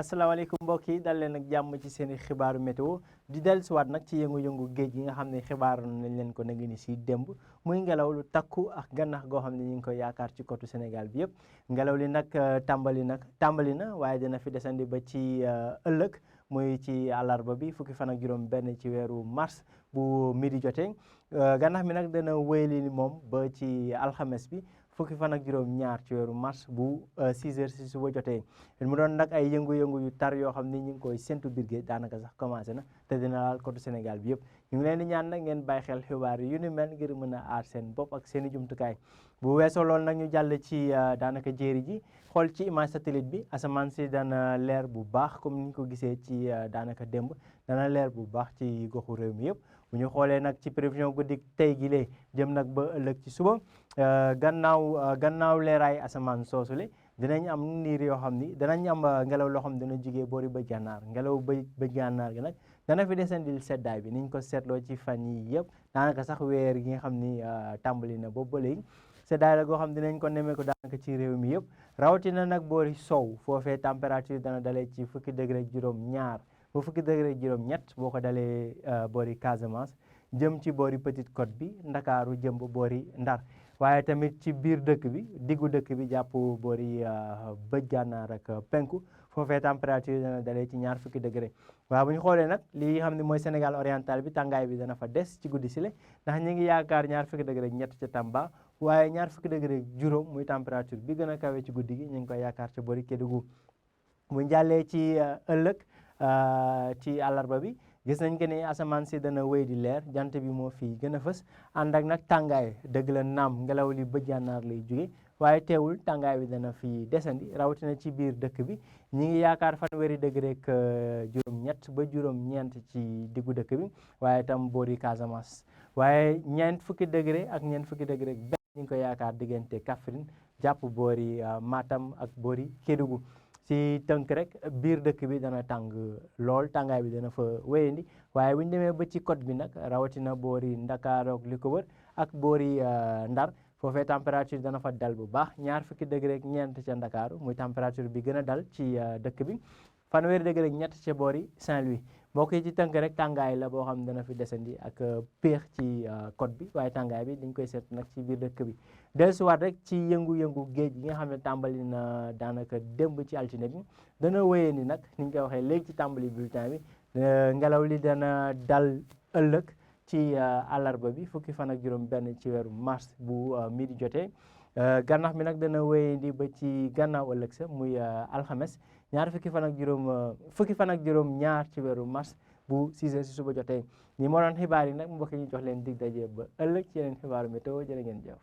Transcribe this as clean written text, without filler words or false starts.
asalaamaaleykum mbokk yi dal leen ak jàmm ci seen i xibaaru météo di dellusiwaat nag ci yëngu-yëngu géej gi nga xam ne xibaar nañ leen ko nag ni si démb muy ngelaw lu takku ak gannax goo xam ne ñu ngi koy yaakaar ci côté Sénégal bi yëpp ngelaw li nag tàmbali na waaye dina fi desandi ba ci ëllëg muy ci àllarba bi fukki fan ak juróom benn ci weeru mars bu midi jotee gannax mi nag dana wéyali moom ba ci alxames bi fukki fan ak juróom ñaar ci weeru mars bu 6 heures si suba jotee mu doon nag ay yëngu-yëngu yu tar yoo xam ni ñu ngi koy séntu biir géej daanaka sax commencé na te dina laal côté Sénégal bi yëpp ñu ngi leen di ñaan nag ngeen bàyyi xel xibaar yu ni mel ngir mën a aar seen bopp ak seen i jumtukaay bu weesoo loolu nag ñu jàll ci daanaka jéeri ji xool ci image satellite bi asamaan si dana leer bu baax comme ni ñu ko gisee ci daanaka démb dana leer bu baax ci goxu réew mi yëpp bu ñu xoolee nag ci prévision guddi tey gi lee jëm nag ba ëllëg ci suba gannaaw leeraay asamaan soosule dinañ am niir yoo xam ni danañ am ngelaw loo xam ne dana jugee boori bëj gànnaar ngelaw bëj gànnaar gi nag dana fi desandil seddaay bi niñ ko seetloo ci fan yi yëpp daanaka sax weer gi nga xam ni tàmbali na boobu ba léegi seddaay la goo xam dinañ ko nemee ko daanaka ci réew mi yëpp rawatina nag boori sow foofee température dana dalee ci fukki degré ak juróom ñaar ba fukki degré ak juróom ñett boo ko dalee boori Casamance jëm ci boori Petite Côte bi Ndakaaru jëm ba boori Ndar waaye tamit ci biir dëkk bi diggu dëkk bi jàpp boori bëj gànnaar ak penku foofee température dana dalee ci ñaar fukki degré waaw bu ñu xoolee nag li xam ne mooy Sénégal oriental bi tàngaay bi dana fa des ci guddi sile ndax ñu ngi yaakaar ñaar fukki degré ak ñett ca Tamba waaye ñaar fukki degré ak juróom muy température bi gën a kawe ci guddi gi ñu ngi koy yaakaar ca boori Kédougou bu ñu jàllee ci ëllëg ci àllarba bi gis nañ que ni asamaan si dana wéy di leer jant bi moo fii gën a fës ànd ak nag tàngaay dëgg la naam ngelaw li bëj gànnaar lay jóge waaye teewul tàngaay bi dana fi desandi rawatina ci biir dëkk bi ñi ngi yaakaar fanweeri degré ak juróom-ñett ba juróom-ñeent ci diggu dëkk bi waaye itam boori Casamance waaye ñeent fukki degré ak benn ñu ngi ko yaakaar diggante Kaffrine jàpp boori Matam ak boori Kédougou ci tënk rek biir dëkk bi dana tàng lool tàngaay bi dana fa wéyandi waaye bu ñu demee ba ci côte bi nag rawatina boori Ndakaar ak li ko wër ak boori Ndar foofee température dana fa dal bu baax ñaar fukki degré ak ñeent ca Ndakaaru muy température bi gën a dal ci dëkk bi fanweeri degré ak ñett ca boori Saint-Louis mbokk yi ci tënk rek tàngaay la boo xam ne dana fi desandi ak péex ci côte bi waaye tàngaay bi dañ koy seet nag ci biir dëkk bi dellusiwaat rek ci yëngu-yëngu géej gi nga xam ne tàmbali na daanaka démb ci altine bi dana wéyee ni nag ni ñu koy waxee léegi ci tàmbali bulletin bi ngelaw li dana dal ëllëg ci àllarba bi fukki fan ak juróom benn ci weeru mars bu midi jotee gannax mi nag dana wéyandi ba ci gannaaw ëllëg sa muy alxames fukki fan ak juróom ñaar ci weeru mars bu 6 heures si suba jotee ñi moo doon xibaar yi nag mbokk yi ñu jox leen dig daje ba ëllëg ci yeneen xibaaru météo jërë ngeen jëf